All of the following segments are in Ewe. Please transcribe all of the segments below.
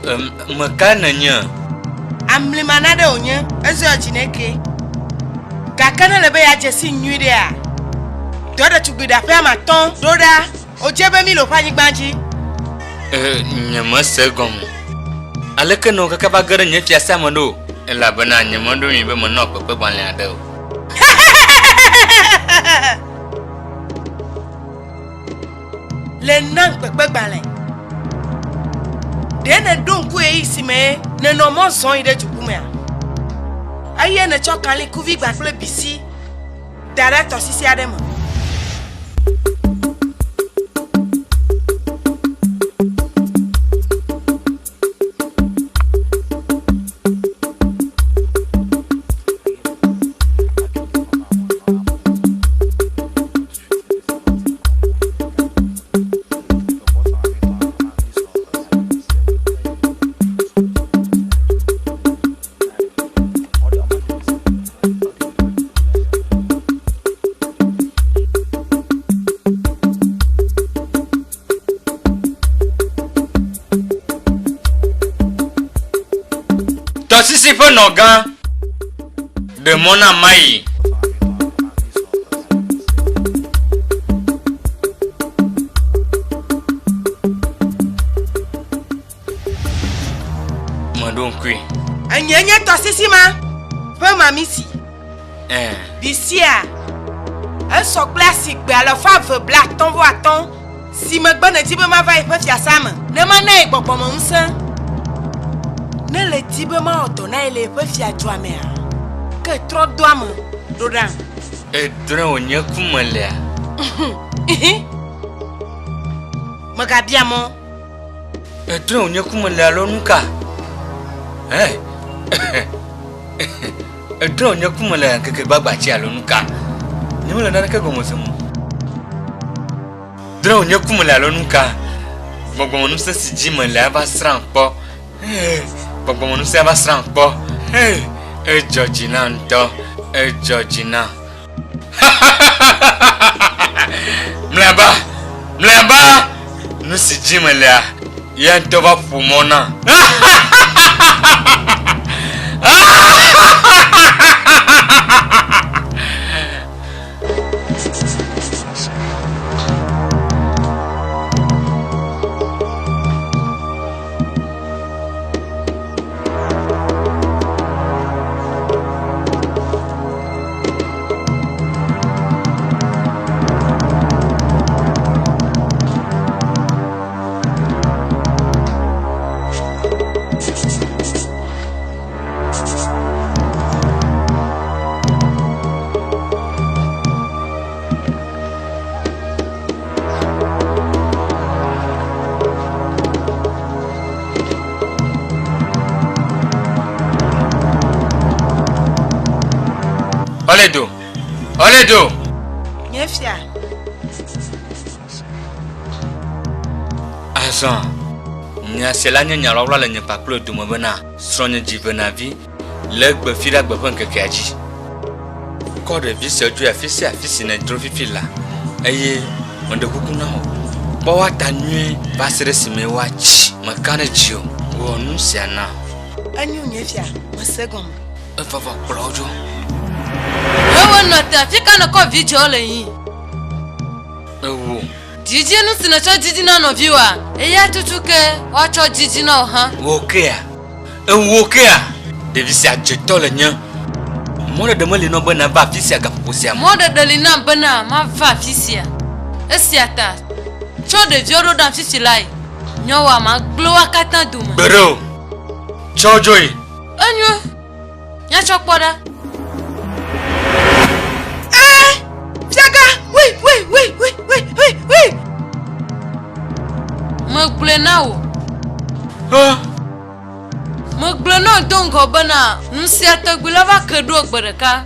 Me kae nènye? Amlima naɖe wònye, ezɔ dzi nɛ ke. Gake ne ele be yeadze sii nyuiɖea, dɔ ɖetugbui ɖaƒe ame atɔ̃ ɖo ɖa wòdze be mí le woƒe anyigba dzi. E, nyemese egɔme o. Aleke nèwɔ kaka va ge ɖe nye fiasea me ɖo? Elabena nyemeɖo ŋui be menɔ kpekpegbalẽ aɖe o. Le nam kpekpegbalẽ. Ɖe nèɖo ŋku ɣeyiɣi si me nènɔ mɔ zɔm yi ɖe dzuku mea? Eye nètsɔ kalẽ kuvigba kple bisi da ɖe tɔsisi aɖe me. Tɔsisi ƒe nɔgã ɖe mɔ na mayi. Meɖo ŋkui. Enye nye tɔsisi ma ƒe mamisi. Ɛ̃. Bisia, esɔ kple asigbe alafa eve blaatɔ̃ vɔ atɔ̃ si megbe nèdi be mava yeƒe fiasã me ne mana ye gbɔgbɔmeŋusẽ. Ne èle di be mawɔ dɔ na ye le yeƒe fiadua mea, ke trɔ do ame ɖo ɖam. Edrɔ̃e wònye ku melea? Mègabia mɔ. Edrɔ̃e wònye ku mele alo nu ka? Ɛ? Edrɔ̃e wònye ku mele ŋkeke gbagba tsi alo nu ka? Nyemele naneke gɔme sem o. Drɔ̃e wònye ku mele alo nu ka? Gbɔgbɔmeŋusẽ si dzi mele ava srãm kpɔ. Gbɔgbɔmeŋusẽ ava srãm kpɔ. Edzɔ dzi nam ŋutɔ. Edzɔ dzi nam. Mlɔeba, mlɔeba, nu si dzi melea, ya ŋutɔ va ƒo mɔ na. Oledo! Oledo! Nye fia. Azɔ, nya sia la nye nya wlawla le nye kpakple dome bena, srɔ̃nye dzi venavi Le egbe Fiɖagbe ƒe ŋkekea dzi. Kɔ ɖevi sia dzoe afi sia afi si nèdzro fifi la, eye meɖe kuku na wò, kpɔ woa ta nyuie va se ɖe esime woatsi. Meka ɖe dziwò. Wɔ nu sia nam. Enyo, nye fia, mese egɔme. Eva va kplɔ wo dzo. Ewɔ nɔ te, afi ka nèkɔ vidzĩwo le yii? Ewò. Didi nu si nètsɔ didi na nɔviwòa, eya tutu ke woatsɔ didi na wò hã. Wò kea? Ewò kea? Ɖevi sia dze tɔ le nye. Mɔɖeɖe meli nɔ be nàva afi sia gaƒoƒo sia me. Mɔɖeɖe li nam bena mava afi sia. Esia ta, tsɔ ɖeviwo ɖo ɖam fifi lae. Nyɔwòa magblẽ woa katã dome. Gbeɖe o! Tsɔ wo dzoe! Enyo. Míatsɔ kpɔ ɖa. Ee, fiagã! Wui, wui, wui, wui, wui, wui, wui! Megblɔe na wò. Hã? Megblɔe na wò do ŋgɔ bena nu sia tɔgbi la va ke ɖo gbe ɖeka.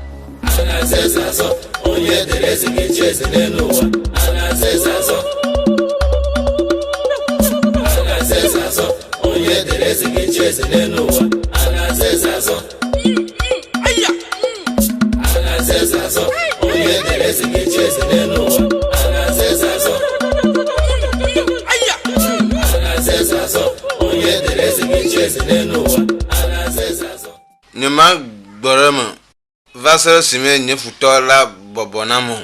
Nyemagbɔ ɖe eme va se ɖe esime nye futɔ la bɔbɔ nam o.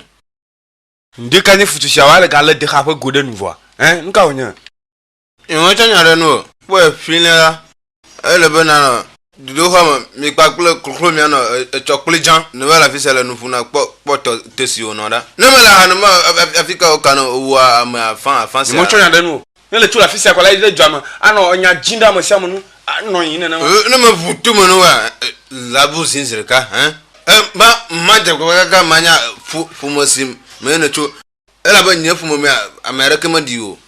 Ŋdi ka nye futu sia wa le gale dexa ƒe go ɖe nu vɔa? Ɛ, nu ka wònye? Nyemetsɔ nya ɖe nu o. Kpɔe ƒli la, ele be nanɔ dudoxɔ me, mi kpakple kloklo mianɔ etsɔ kple dzã. Ne va le afi sia le nu ƒom na kpɔ kpɔ tɔ te si wònɔ ɖa. Ne mele aha nom afi ka woka ne wowua ame afã afã sia. Nyemetsɔ nya ɖe nu o. Ne le tso le afi sia ko la, yi ɖe dua me anɔ enya dzim ɖe ame sia ame nu anɔ anyi nenema. Ne meʋu to me na woa, labu zi zi ɖeka. Ɛ, ma madze agbagba kaka manya ƒo ƒome si me nètso elabe nye ƒome mea ame aɖeke meɖi o.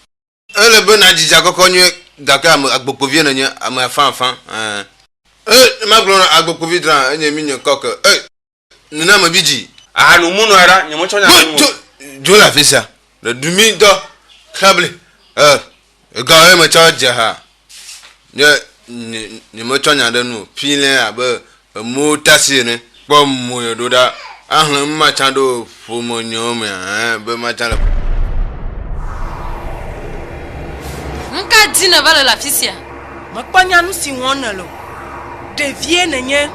Ele be nàdzi dzakɔkɔ nyuie gake ame agbokpovie nènye, ame afãafã. Ɛ̃. E, magblɔ na agbokpovi drã, enye mi nye kɔke. E, nena me bi dzi. Aha nu mu nɔe ɖa, nyemetsɔ nya ɖe nu o. Dzo, dzo le afi sia. Le du mi dɔ, xabli. E, egawoe metsɔ dze ha. Nye, nye, nyemetsɔ nya ɖe nu o. Ƒi lɛ abe emo tasi ene. Kpɔ mo ye ɖo ɖa. Ahlẽ matsã ɖo ƒome nyewo mea, ɛ̃, be matsã le. Nu ka dim nèva le le afi sia? Mekpɔ nya nu si wɔm nèle o. Ɖevie nènye.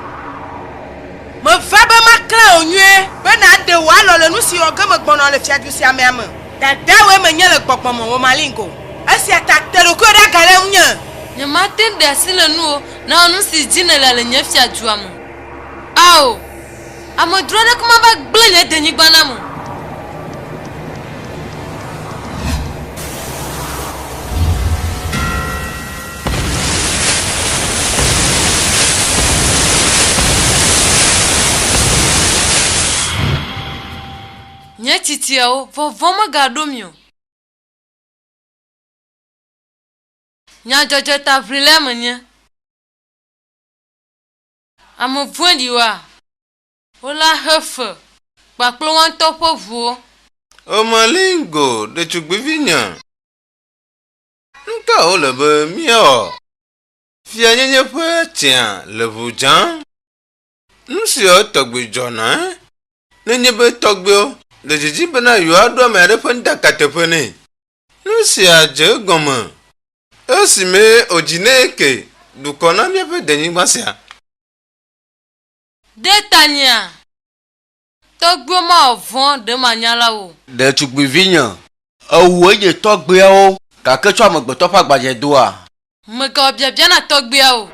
Meva be maklã wò nyuie be nàɖe wò alɔ le nu si wɔ ge megbɔnɔ le fiadu sia mea me. Dadawòe menye le gbɔgbɔ me, wò Malingo. Esia ta te ɖokuiwò ɖe aga le ŋunye. Nyemate ŋu ɖe asi le nuwò nawɔ nu si dzi nèle le nye fiadua me. Ao, amedzro aɖeke mava gblẽ nye denyigba nam o. Nye tsitsiawo, vɔvɔ̃ megaɖo mi o. Nya dzɔdzɔe taʋlilae menye. Ame vɔ̃ɖiwoa, wola xe fe kpakple woa ŋutɔ ƒe ʋuwo. Omalingo, ɖetugbivinye, nu ka wòle be míawɔ? Fianyenye ƒe tia le ʋu dzam. Nu siawo tɔgbi dzɔna nenye be tɔgbuiwo le didim bena yewoaɖo ame aɖe ƒe nutata teƒe nɛ. Nu sia dze egɔme esime wòdzi nɛ ke dukɔ na míaƒe denyigba sia. Ɖe tanyea? Tɔgbuiwo mawɔ vɔ̃ ɖe manyalawo o. Ɖetugbivinye, èwu enye tɔgbuiawo, gake tsɔ amegbetɔ ƒe agbadzɛ doa? Mègawɔ biabia na tɔgbuiawo o.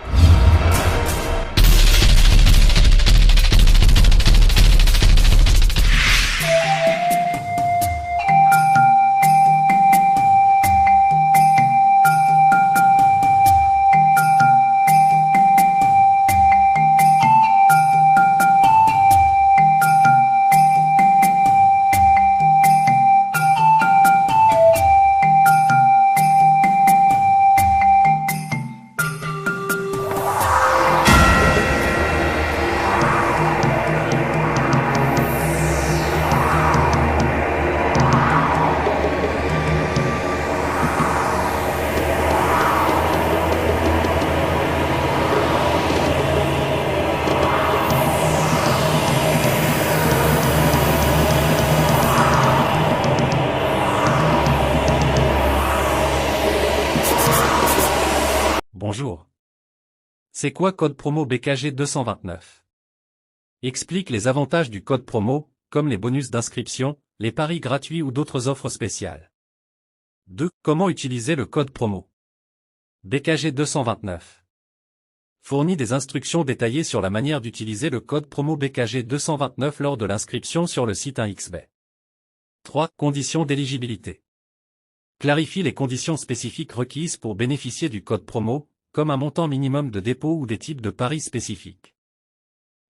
Bonjour. C'est quoi code promo BKG 229 Explique les avantages du code promo, comme les bonus d'inscription, les paris gratuits ou d'autres offres spéciales. 2. Comment utiliser le code promo BKG 229 Fournit des instructions détaillées sur la manière d'utiliser le code promo BKG 229 lors de l'inscription sur le site 1xBet. 3. Conditions d'éligibilité. Clarifie les conditions spécifiques requises pour bénéficier du code promo, comme un montant minimum de dépôt ou des types de paris spécifiques.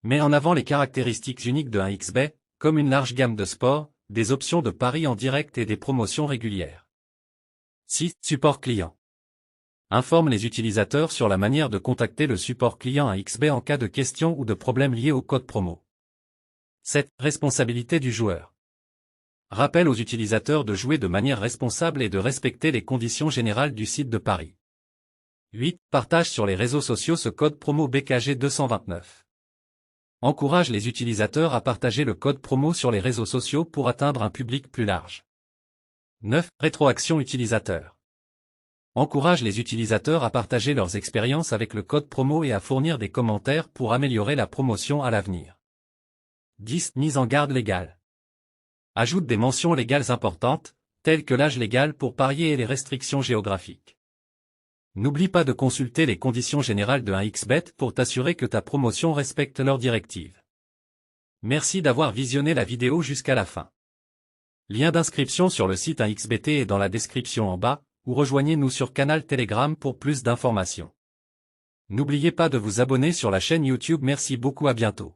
Met en avant les caractéristiques uniques de 1xBet, comme une large gamme de sports, des options de paris en direct et des promotions régulières. 6. Support client. Informe les utilisateurs sur la manière de contacter le support client 1xBet en cas de questions ou de problèmes liés au code promo. 7. Responsabilité du joueur. Rappelle aux utilisateurs de jouer de manière responsable et de respecter les conditions générales du site de paris. 8. Partage sur les réseaux sociaux ce code promo BKG 229. Encourage les utilisateurs à partager le code promo sur les réseaux sociaux pour atteindre un public plus large. 9. Rétroaction utilisateur. Encourage les utilisateurs à partager leurs expériences avec le code promo et à fournir des commentaires pour améliorer la promotion à l'avenir. 10. Mise en garde légale. Ajoute des mentions légales importantes, telles que l'âge légal pour parier et les restrictions géographiques. N'oublie pas de consulter les conditions générales de 1xBet pour t'assurer que ta promotion respecte leurs directives. Merci d'avoir visionné la vidéo jusqu'à la fin. Lien d'inscription sur le site 1xBT est dans la description en bas, ou rejoignez-nous sur canal Telegram pour plus d'informations. N'oubliez pas de vous abonner sur la chaîne YouTube. Merci beaucoup, à bientôt.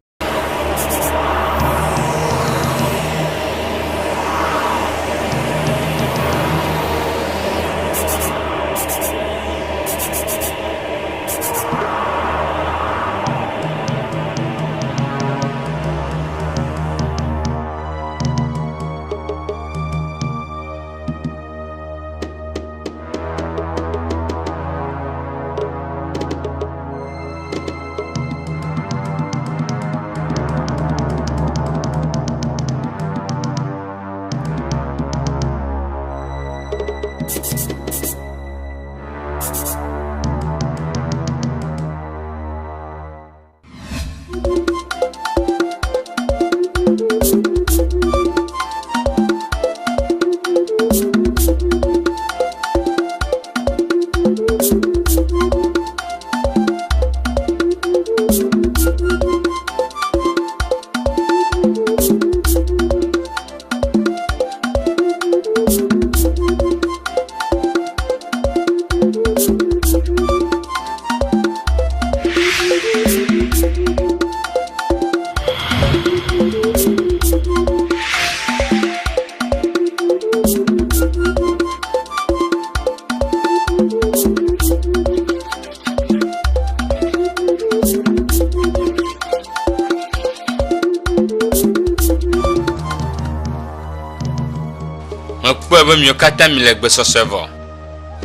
Mekpɔe be miwo katã mi le gbesɔsɔe vɔ.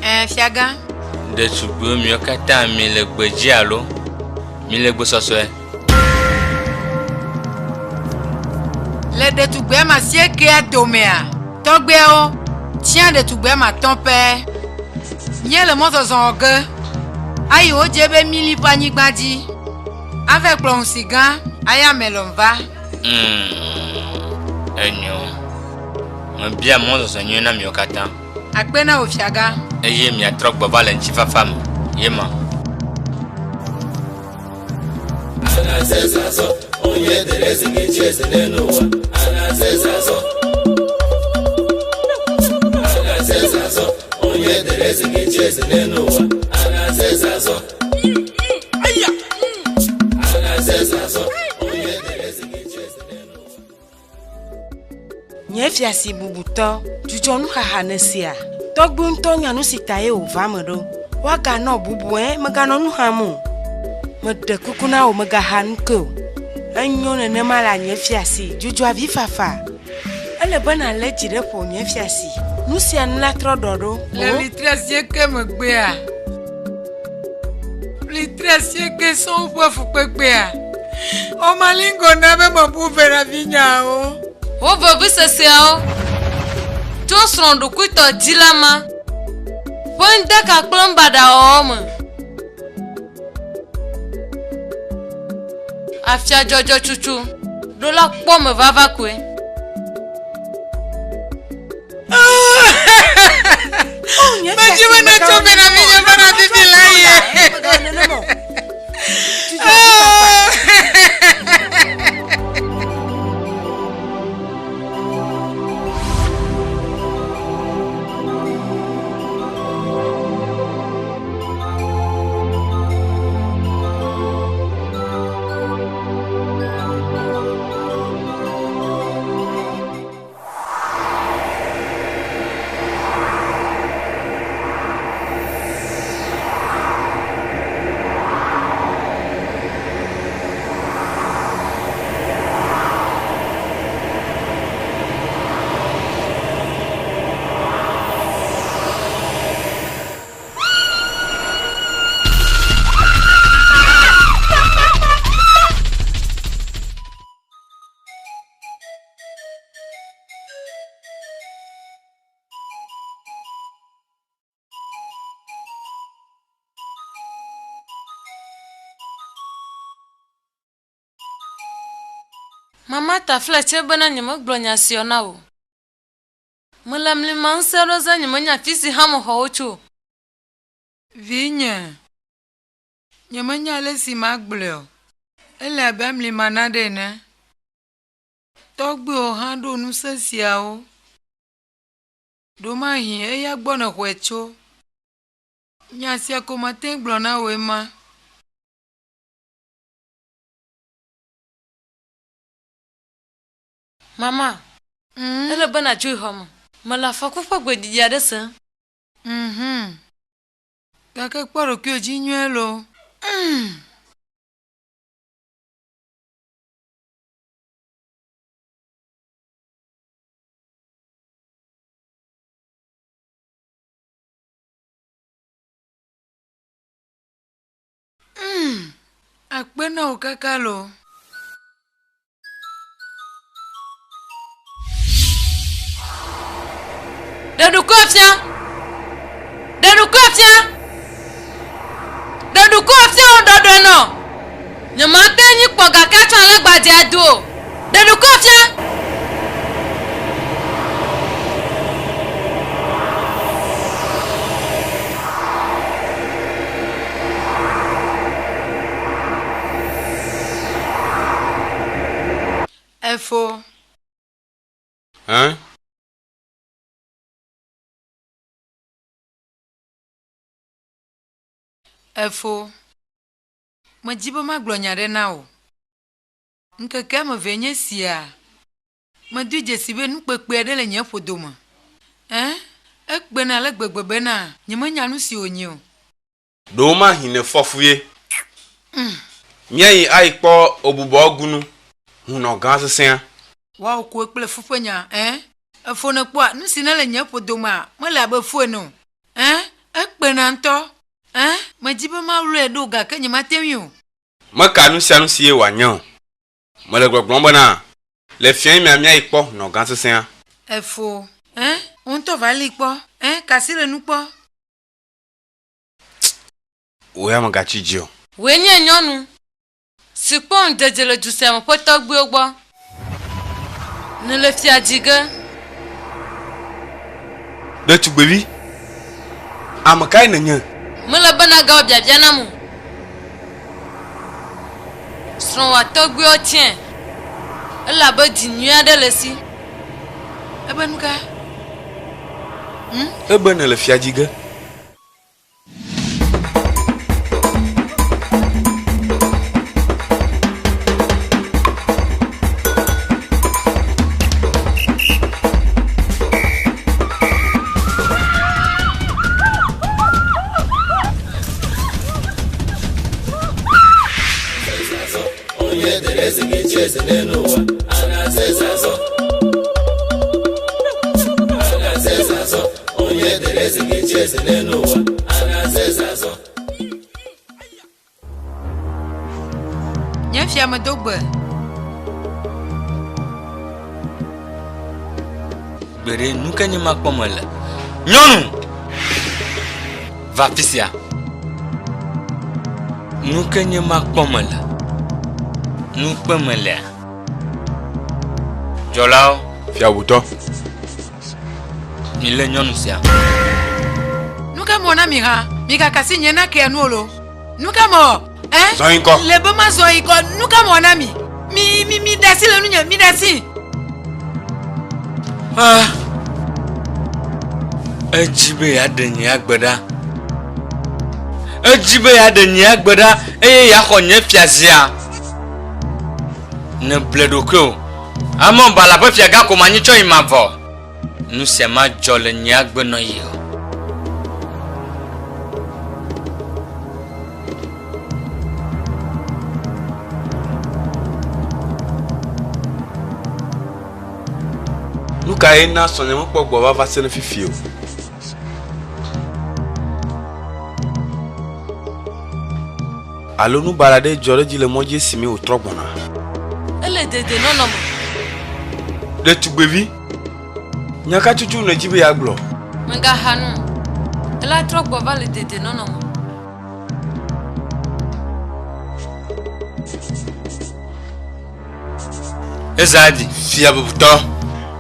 Ẽ, fiagã. Ɖetugbiwo miwo katã mi le gbedzi alo mi le gbesɔsɔe. Le ɖetugbi ame asiekea domea, tɔgbeawo tia ɖetugbi ame atɔ̃ pɛ. Míele mɔzɔzɔ wɔ ge ayi wodze be mili ƒe anyigba dzi. Ave kplɔ ŋusi gã aya melɔn va. Enyo. Mebia mɔzɔzɔ nyuie na miwo katã. Akpe na wò fiagã. Eye miatrɔ gbɔ va le ŋutifafa me. Ye ma. Nye fiasi bubutɔ, dzudzɔ nuxaxa ne sia. Tɔgbi ŋutɔ nya nu si ta ye wòva me ɖo. Woaganɔ bubu ɛ, meganɔ nu xam o. Meɖe kuku na wò megaxa nu ke o. Enyo nenema la nye fiasi, dzudzɔ avifafa. Ele be nàlé dzi ɖe ƒo nye fiasi. Nu sia nu la trɔ ɖɔ ɖo. Le ɣleti asieke megbea, ɣleti asieke sɔŋ ƒe fukpekpea, Omalingo na be mebu ve na vinyeawo. Wo veviseseawo tso srɔ̃ ɖokuitɔ dzi la ma ƒe ŋdeka kple nubaɖawɔwɔ me. Afia dzɔdzɔ tsutsu ɖo la kpɔ me vava koe. Medzi be natso ve na vinye va na vivi la ye. Mama taflatse bena nyemegblɔ nya sia na wò. Mele mlima ŋusẽ ɖo ze nyemenya afi si hã mexɔ wo tso o. Vinye, nyemenya ale si magblɔe o. Ele abe amlima naɖe ene. Tɔgbuiwò hã ɖo ŋusẽ siawo. Ɖomahi eya gbɔ nèxɔe tso. Nya sia ko mate ŋu gblɔ na wòe ma. Mama, ele be nàdzo yi xɔ me. Mele afɔku ƒe gbeɖiɖi aɖe sem. Mhm. Gake kpɔ ɖokuiwò dzi nyuie loo. Mm. Mm. Akpe na wò kaka loo. Ɖe ɖokuiwò fia! Ɖe ɖokuiwò fia! Ɖe ɖokuiwò fia wò ɖɔɖɔe nɔ! Nyemate ŋu kpɔ gake atsɔ alé gbadzɛ do o. Ɖe ɖokuiwò fia! Efo. Hã? Efo. Medi be magblɔ nya aɖe na wò. Ŋkeke ame evee nye esia medoe dzesi be nu kpekpe aɖe le nye ƒodo me. Ẽ, ekpena ale gbegbe bena nyemenya nu si wònye o. Ɖewomahi nèfɔ fu ye. Míayi ayi kpɔ obubɔ gunu hunɔ gã sesẽa. Woawo koe kple fu ƒe nya. Ẽ, efo nèkpɔa, nu si nele nye ƒodo mea mele abe fu ene o. Ẽ, ekpena ŋutɔ. Ẽ, medi be mawlɔe ɖo gake nyemate ŋui o. Meka nu sia nu si ye wòanye o. Mele gbɔgblɔm bena, le fiẽ mea míayi kpɔ hunɔ gã sesẽa. Efo. Ẽ, wò ŋutɔ va lée kpɔ. Ẽ, ka asi le nu kpɔ. Wò ya mègatsi dzi o. Wòe nye nyɔnu si kpɔ ŋudzedze le du sia me ƒe tɔgbuiwo gbɔ. Nèle fia dzi ge. Ɖetugbivi, ame kae nènye? Mele be nàgawɔ biabia nam o. Srɔ̃wòa tɔgbuiwo tiae elabe dzi nyui aɖe le esi. Ebe nu ka? Hm? Ebe nèle fia dzi ge. Nye fia medo gbe. Gbeɖe, nu ke nye makpɔ mele. Nyɔnu! Va afi sia. Nu ke nye makpɔ mele. Nu kpe melea? Dzɔlawo. Fiawutɔ. Milé nyɔnu sia. Nu ka mewɔ na mi hã? Migaka asi nye nakea nu o lo. Nu ka mewɔ? Ɛ? Zɔ yi ŋgɔ. Le be mazɔ yi ŋgɔ. Nu ka mewɔ na mi? Mi, mi, mi ɖe asi le nunye. Mi ɖe asi. Ah! Edzi be yeaɖe nye agbe ɖa. Edzi be yeaɖe nye agbe ɖa eye yeaxɔ nye fiazia. Nèble ɖokuiwò. Amon Bala ƒe fiagã ko manyi tsɔ yi mavɔ. Nu sia madzɔ le nye agbenɔɣi o. Nu kae na srɔ̃nye mekpɔ gbɔ va va se ɖe fifi o? Alo nu baɖa ɖe dzɔ ɖe edzi le mɔ dzi esime wòtrɔ gbɔna. Ele dedienɔnɔ me. Ɖetugbevi, nya ka tutu nèdi be yeagblɔ? Mègaxa nu o. Ela trɔ gbɔ va le dedienɔnɔ me. Ezadi. Fia bubutɔ.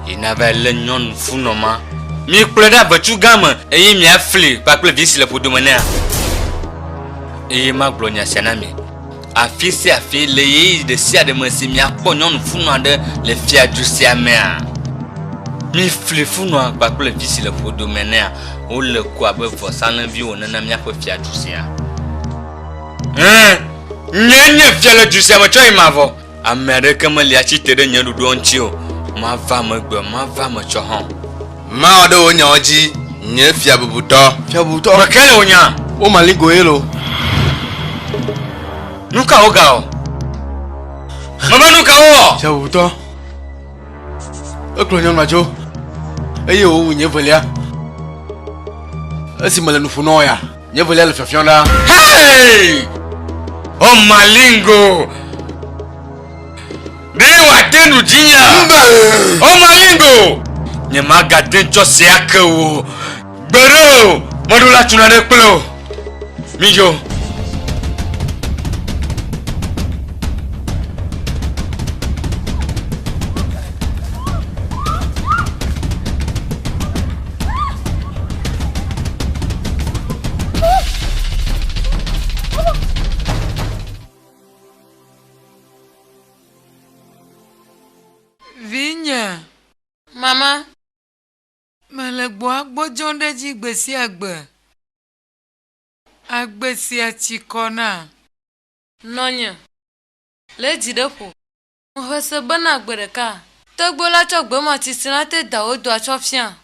Yi nava lé nyɔnu funɔ ma. Mikplɔe ɖe avetsu gã me eye miafli kpakple vi si le ƒodome nɛa. Eye magblɔ nya sia na mi. Afi sia afi le ɣeyiɣi ɖe sia ɖe me si miakpɔ nyɔnu funɔ aɖe le fiadu sia mea, mifli funɔa kpakple vi si le ƒodome nɛa, wole ko abe vɔsalẽviwo ene na míaƒe fiadu sia. Ẽ, nyee nye fia le du sia me tsɔ yi mavɔ. Ame aɖeke meli atsi te ɖe nye ɖoɖoa ŋuti o. Mava megbe, mava me tsɔ hã. Mawɔ ɖe wò nyawo dzi, nye fia bubutɔ. Fia bubutɔ. Meke le wò nya. Wo malingo ye lo. Nu ka wogawɔ? Mebe nu ka wowɔ? Fia bubutɔ. Ekplɔ nyɔnua dzo eye wòwu nye velia. Esi mele nu ƒom na wò ya. Nye velia le fiɔfiɔ ɖaa. Hey! O Malingo! Ɖe wòate nu dzinya? O Malingo! Nyemagate ŋu tsɔ sia ke wò gbeɖe o. Meɖo la tuna ɖe kple o. Midzo. Vinye. Mama. Mele gbɔa gbɔdzɔm ɖe edzi gbe sia gbe. Agbe sia tsi kɔ na. Nɔnye. Lé dzi ɖe ƒo. Mexɔe se bena gbe ɖeka, tɔgbuiwo la tsɔ gbe ma tsi si nate da wo doa tsɔ fia.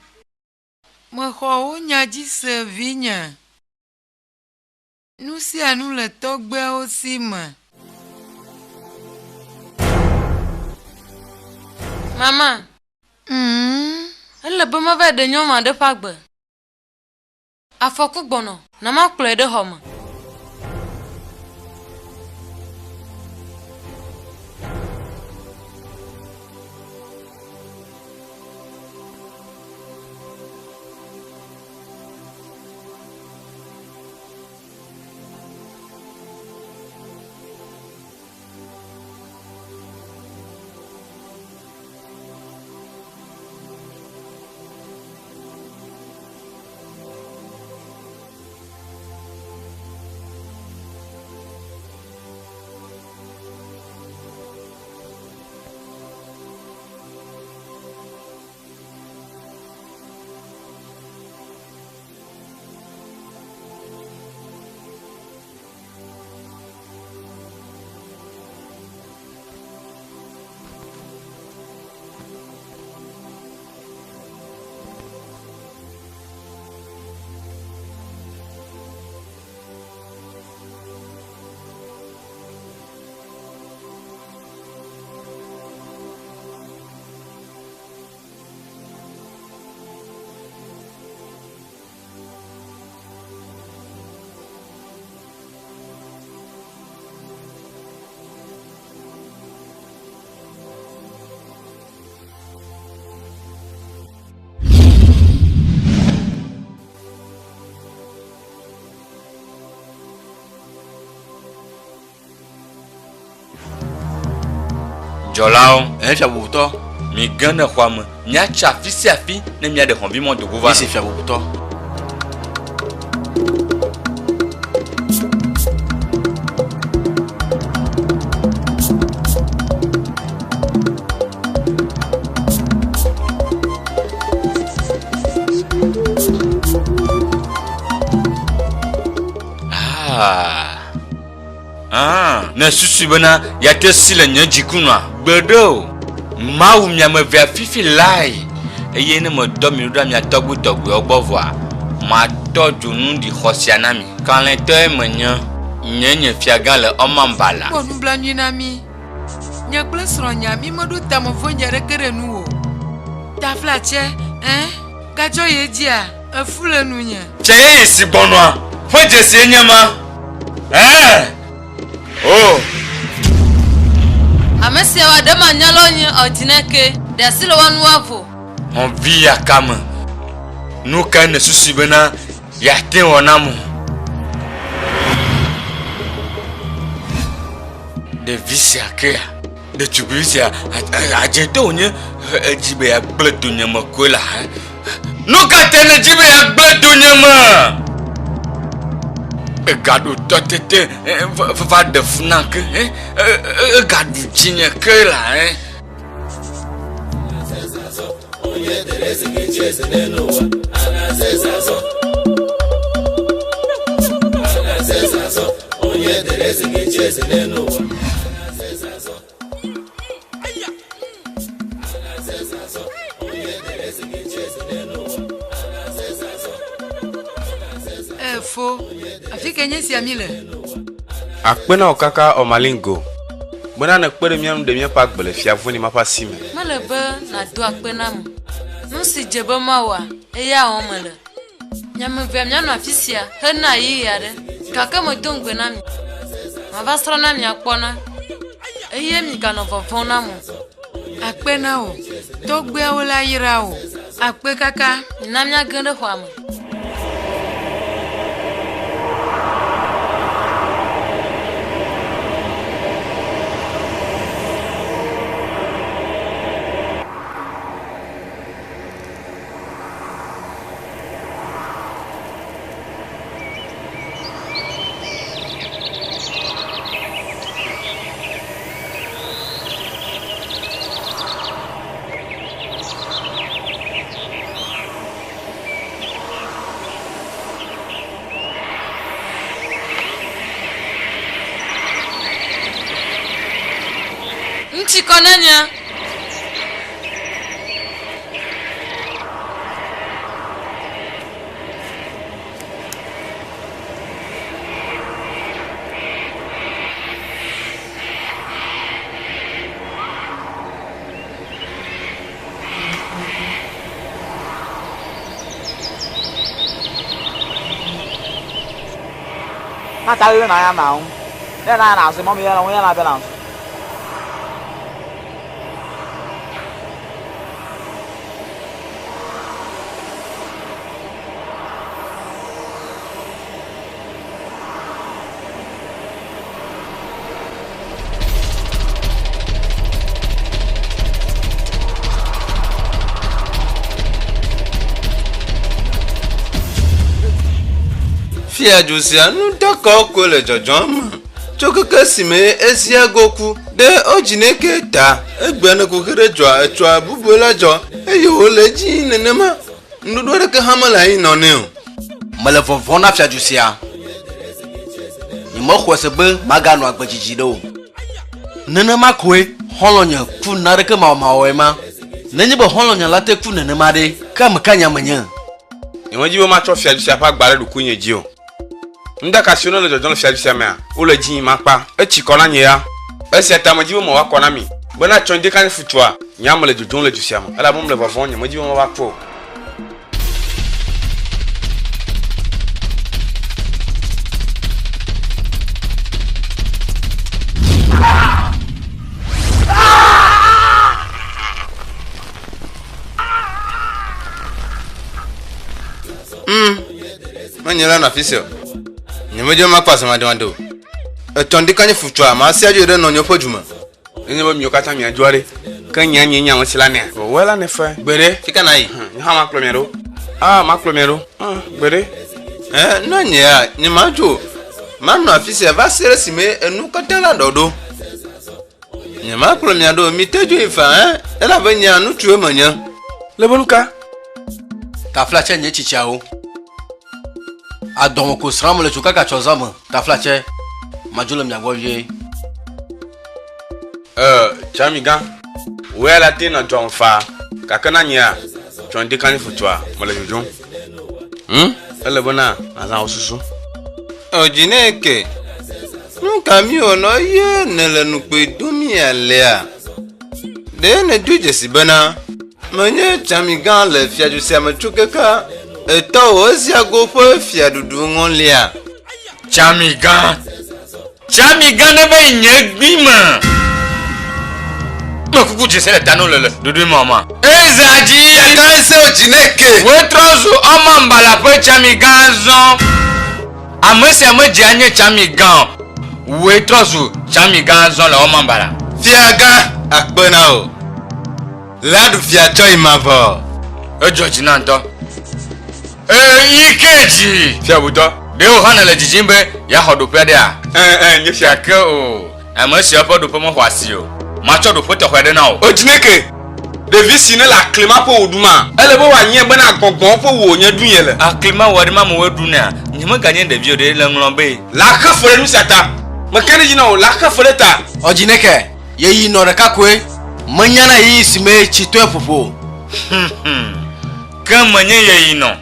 Mexɔ wò nya dzi se, vinye. Nu sia nu le tɔgbuiawo si me. Mama, Mm. Ele be mava ɖe nyɔnu aɖe ƒe agbe. Afɔku gbɔnɔ, na makplɔe ɖe xɔ me. Dzɔlawo. Ɛ fia bubutɔ. Mi ge ɖe xɔa me, miatsa afi sia afi ne miaɖe xɔvimɔ do go va. Esi fia bubutɔ. Ah. Ah, ne susui bena yeate si le nye dziku nua? Gbeɖe o. Mawu mi ame evea fifi lae. Eye ne medɔ mi ɖo ɖa mia tɔgbui tɔgbuiawo gbɔ vɔa, matɔ dzo nu ɖi xɔ sia na mi. Kalẽtɔe menye. Nye nye fiagã le Omambala. Kpɔ nublanui na mí. Nye kple srɔ̃nyea mímeɖo tame vɔ̃ɖi aɖeke ɖe nuwò o. Taflatse, ẽ, gadzɔ yi edzia? Efu le nunye. Tse yeye si gbɔnɔa ƒe dzesie nye ma. Ẽ! O! Ame siawo aɖe manyalawo nye ɔdineke, ɖe asi le woa ŋu woavo. Hɔ̃vi yakame, nu kae nèsusui bena yeate ŋu awɔ nam o? Ɖevi sia kea? Ɖetugbi sia adzetɔ wònye edzi be yeagblẽ donyeme koe la. Nu ka tae nèdi be yeagblẽ donyeme? Egaɖo tɔ tete va ɖe fu nam ke. Egaɖu dzinye ke la. Onye tere eze ga-echi eze n'elu ụwa. A na-aza eze azọ. A na-aza eze azọ. Onye tere eze ga-echi eze n'elu ụwa. A na-aza eze azọ. A na-aza eze azọ. Onye tere eze ga-echi eze n'elu ụwa. A na-aza eze azọ. A na-aza eze azọ. Efo, afi ke nye sia mi le? Akpe na wò kaka Omalingo bena nèkpe ɖe mía ŋu ɖe míaƒe agbe le fia vɔ̃ɖi ma ƒe asi me. Mele be nàdo akpe nam o. Nu si dze be mawɔa, eya wɔm mele. Mi ame evea mianɔ afi sia hena ɣeyiɣi aɖe, gake medo ŋugbe na mi. Mava srɔ̃ na mi akpɔ na, eye miganɔ vɔvɔ̃m nam o. Akpe na wò. Tɔgbuiawo la yra wò. Akpe kaka. Mina míage ɖe xɔa me. Ŋutsi kɔ na mia. Na-acharịrị na anya na-ahụ na-ele anya n'azụ ma ọ bụ ihe na onye na-abịa n'azụ. Fiadu sia nu ɖekawo koe le dzɔdzɔm me tso keke esime Eziago ku ɖe Odzineke ta. Egbea ne kuxi ɖe dzɔa, etsɔa bubue la dzɔ eye wòle edzi yim nenema. Nuɖuɖu aɖeke hã mele anyi nɔ nɛ o. Mele vɔvɔ̃m na fiadu sia. Nyemexɔe se be maganɔ agbe didi ɖe o. Nenema koe xɔlɔ̃nye ku naneke mawɔmawɔe ma. Nenye be xɔlɔ̃nye la te ku nenema ɖe, ke ame ka nye menye? Nyemedi be matsɔ fiadu sia ƒe agba ɖe ɖokuinye dzi o. Ŋdaka siwo nele dzɔdzɔm le fiadu sia mea, wole edzi yim akpa. Etsi kɔ na nye ya. Esia ta medi be mewɔ akɔ na mi, bena tsɔ ŋdi kanye futua, nye ame le dzodzom le du sia me, elabe mele vɔvɔ̃m, nyemedi be mava ku o. Mm, menye la nɔ afi sia o. Nyemedi be makpɔ azãmademade o. Etɔ ŋdi kanye futua, masi adzo ɖe nɔnyewo ƒe du me. Nenye be miwo katã miadzoa ɖe, ke nye nye nye ame si la nɛa? Vɔ la nefe. Gbeɖe. Fi ka nàyi? Nye hã makplɔ mia ɖo. Ah, makplɔ mia ɖo. Ah, gbeɖe. Ɛ, ne nyea, nyemadzo o. Manɔ afi sia va se ɖe esime enu katã la ɖɔ ɖo. Nyemakplɔ mia ɖo o, mite dzo yi faa, ɛ, elabe nyea ŋutsue menye. Le be nuka? Taflatse nye tsitsiawo. Adɔme ko srãm le tso kaka tsɔ zã me. Taflatse, madzo le mia gbɔ vie. Ee, Tsamigã, wò ya la te nɔ dzɔm faa, gake na nyea, tsɔ ŋdi kanye futua, mele dzodzom. Hm, ele bena nàzã wò susu. Eo dzi nɛ ke. Nu ka míwɔnɔ eye nèle nukpui dom mí alea? Ɖe nèdo dzesi bena menye Tsamigã le fiadu sia me tso keke etɔwò Eziago ƒe fiaɖuɖu ŋɔlia? Tsamigã! Tsamigã ne va yi nye gbi me. Me kuku dze se le tanu le le ɖoɖoe me ma. Eza dzi. Gã ese o dzi ne ke. Wotrɔ zu ɔma mbala ƒe tsamigã zɔ. Ame sia me dze anye tsamigã o. Woe trɔ zu tsamigã zɔ le ɔma mbala. Fiagã, akpe na wò. La ɖu fia tsɔ yi mavɔ. Edzɔ dzi na ŋutɔ. Eyi ke dzi. Fiabutɔ. Ɖe wò hã nèle didim be yeaxɔ ɖoƒe aɖea? Ẽ, ẽ, nye fia. Gake o, ame siawo ƒe ɖoƒe mexɔ asi o. Matsɔ ɖoƒe tɔxɛ aɖe na wò. Odzineke, ɖevi si nele aklima ƒe wò ɖuma, ele be wòanyae bena gbɔgbɔwo ƒe wò wònye ɖum yele. Aklima wɔ aɖe ma amewoe ɖunɛa? Nyemeganye ɖevi o ɖe, le ŋlɔ be. La xe fe ɖe nu sia ta. Meke ɖe edzi na wò, la xe fe ɖe ta. Odzineke, ɣeyiɣi nɔ ɖeka koe. Menyana ɣeyiɣi si mee tsi tɔe ƒoƒo o. Ke menye ɣeyiɣi nɔ.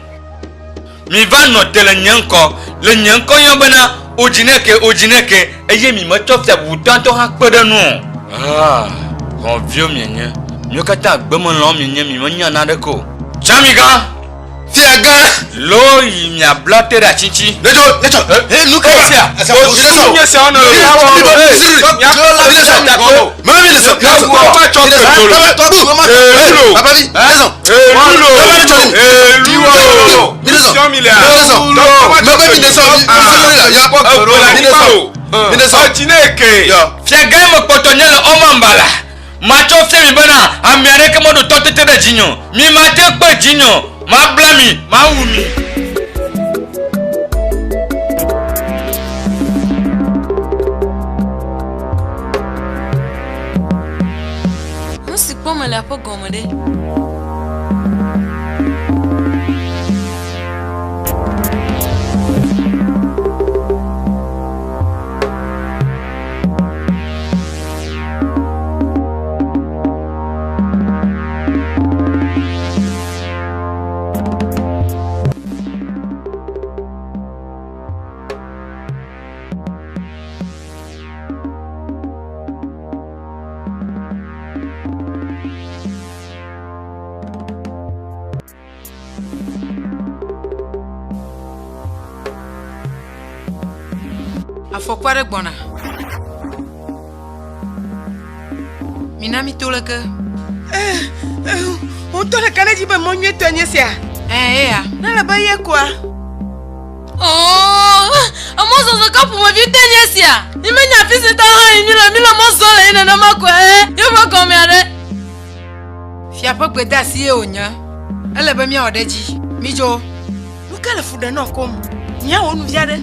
Miva nɔ te le nye ŋkɔ, le nye ŋkɔ yɔm bena, Odzineke, Odzineke, eye mimetsɔ fia bubutɔ ŋutɔ hã kpe ɖe enu o. Ah, hɔ̃viwo mienye. Miwo katã gbemelãwo mienye, mimenya naneke o. Tsamigã! Fiagã! Loo yi miabla te ɖe ati ŋuti. Netso, netso, he, nu ka esia? Osu nye sia wonɔ le Fiagã mekpɔtɔ nye le Omambala. Matsɔ fia mi bena ame aɖeke meɖo tɔtete ɖe dzinye o. Mi mate kpe dzinye o. Mabla mi, mawu mi. Nu si kpɔm mele ƒe gɔme ɖe? Afɔku aɖe gbɔna. Mina mi to leke. Ŋutɔ ɖeka ɖe dzi be mɔ nyuietɔe nye sia. Ɛ eya. Ne le be ye koa. Oo, emɔzɔzɔ ka ƒomevi te nye sia? Mi menya afi si ta hã yi mi le, mi le mɔ zɔm le yi nenema koe. Yeƒe gɔmea ɖe. Fia ƒe gbedeasi ye wònye. Ele be míawɔ ɖe edzi. Midzo. Nu ka le fu ɖe nɔ kom? Míawɔ nu vi aɖe.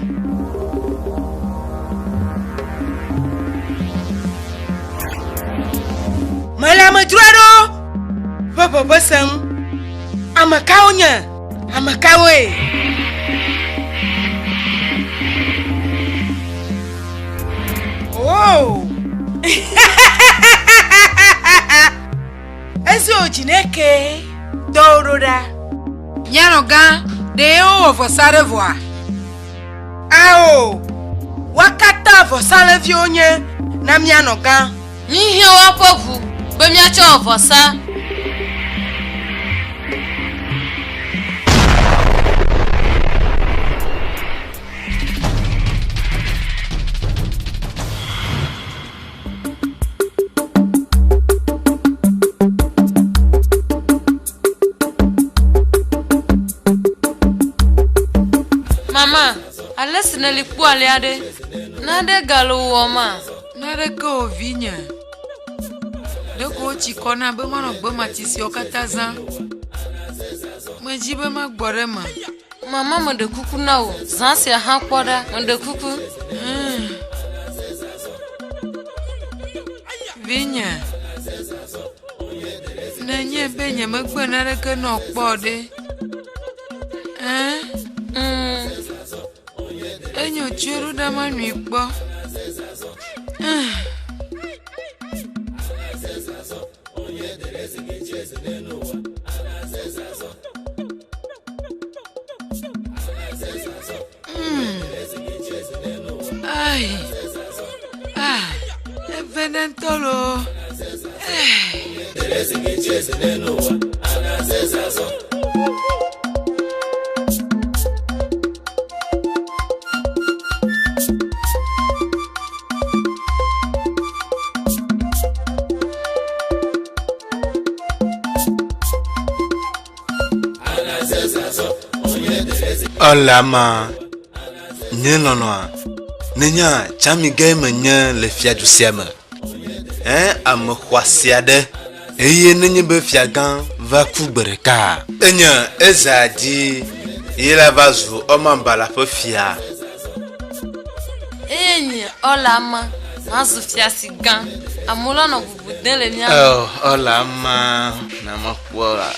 Mele amedzro aɖewo ƒe ʋeʋẽ sem. Ame kawo nye? Ame kawoe? Oh! Ezi Odzineke dɔ wo ɖo ɖa. Míanɔ gã, ɖe wowɔ vɔsa aɖe vɔa? Ao, woa katã vɔsalẽviwo nye na míanɔ gã. Míhiã woaƒe ʋu be míatsɔ wɔ vɔsa. Mama, ale si nèli kpɔ alea ɖe, nane gale wòwɔma? Naneke o vinye. Ɖeko wotsi kɔ nam be manɔ gbemati siawo katã zãm. Medi be magbɔ ɖe eme. Mama meɖe kuku na wò, zã sia hã kpɔ ɖa, meɖe kuku. Vinye, nenye be nyemegbe naneke nɔ kpɔ o ɖe, ẽ? Enyo tsɔe ɖo ɖa manui kpɔ. Ai, ah, evena ŋutɔ loo. Elama, nye lɔlɔ̃a, nènya tsami gãe menye le fiadu sia me. Ẽ, ame xɔasi aɖe. Eye nenye be fiagã va ku gbe ɖeka, enye eza dzi ye la va zu Omambala ƒe fia. Eye nye Ɔla ma mazu fia si gã. Amewo la nɔ bubu dem le mía ŋu. Eo, Ɔla ma, na mekpɔ la.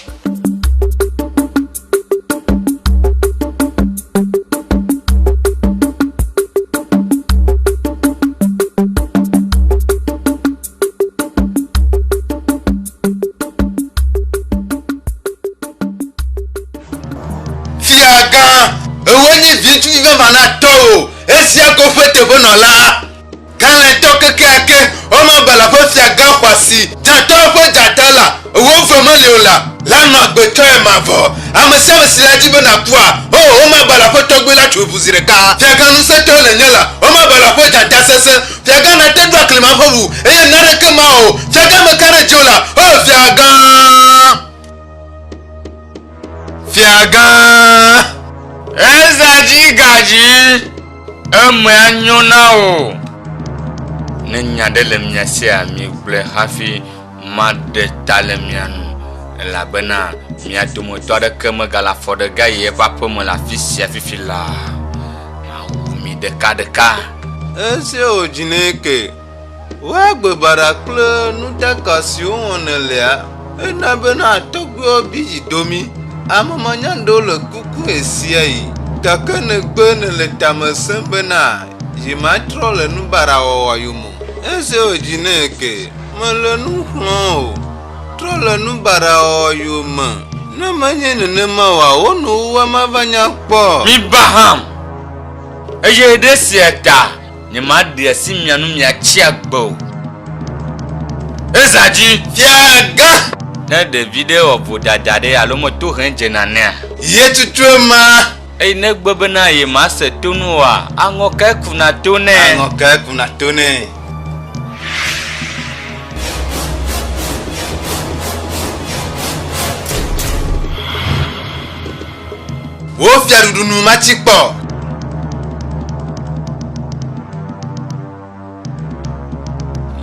Fiagã, ewòe nye viŋutsuvi vavã na tɔwò, esia ko ƒe teƒenɔla. Kalẽtɔ kekeake, Omabala ƒe fiagã xɔasi, dzatawo ƒe dzata la, wò ve meli o la, la nɔ agbe tsɔe mavɔ. Ame sia ame si la di be nàkua, o, Omabala ƒe tɔgbui la tso ʋu zi ɖeka. Fiagã ŋusẽtɔe nènye la, Omabala ƒe dzata sesẽ. Fiagã nàte ɖo aklima ƒe ʋu, eye naneke mawɔ o. Fiagã meka ɖe dziwò la, o, fiagã! Fiagã! Eza dzi gadzi! Emea nyo na wò. Ne nya ɖe le mia sia, migblɔe hafi maɖe ta le mia nu, elabena mia dometɔ aɖeke megale afɔ ɖe ge ayi eƒe aƒe me le afi sia fifi laa. Mawu mi ɖekaɖeka. Esia wòdzi nɛ ke. Wò agbe baɖa kple nutaka siwo wɔm nèlea, ena bena tɔgbuiawo bi dzi do mí. Ame manyanuɖewo le kuku ɣesiaɣi, gake nègbe nèle tame sẽm bena yematrɔ le nu baɖa wɔwɔ yome o. Esia wòdzi nɛ ke. Mele nu xlɔ̃m o. Trɔ le nu baɖa wɔwɔ yome. Ne menye nenema oa, wò nuwuwua mava nya kpɔ o. Miba hãm, eye ɖe esia ta nyemaɖe asi mia nu miatsi agbe o. Eza dzi. Fia gã! Ne ɖevi ɖe wɔ vodada ɖe alo meto hẽ dzena nɛa? Ye tutu ema. Eye ne egbe bena yemase tonu oa, aŋɔkae kuna to nɛ? Aŋɔkae kuna to nɛ? Wò fiaɖuɖu nu matsi kpɔ o.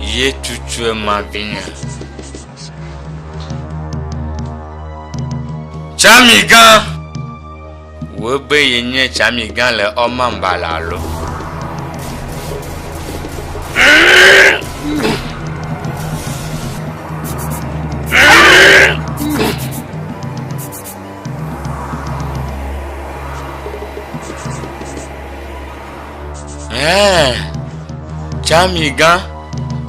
Ye tutue ma vinye. Tsami gã. Wòe be yenye tsami gã le Omambala alo? Ɛɛ, tsami gã.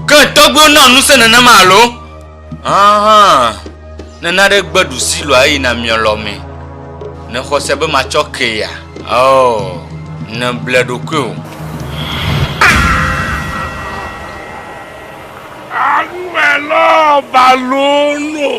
Ke tɔgbuiwo na ŋusẽ nenema alo? Ahan, ne naɖe gbe ɖusi lɔa eyina miɔ lɔ mɛ. Ne xɔse be matsɔ kea? Oh, ne ble ɖokuiwò. Aŋumelɔ balono.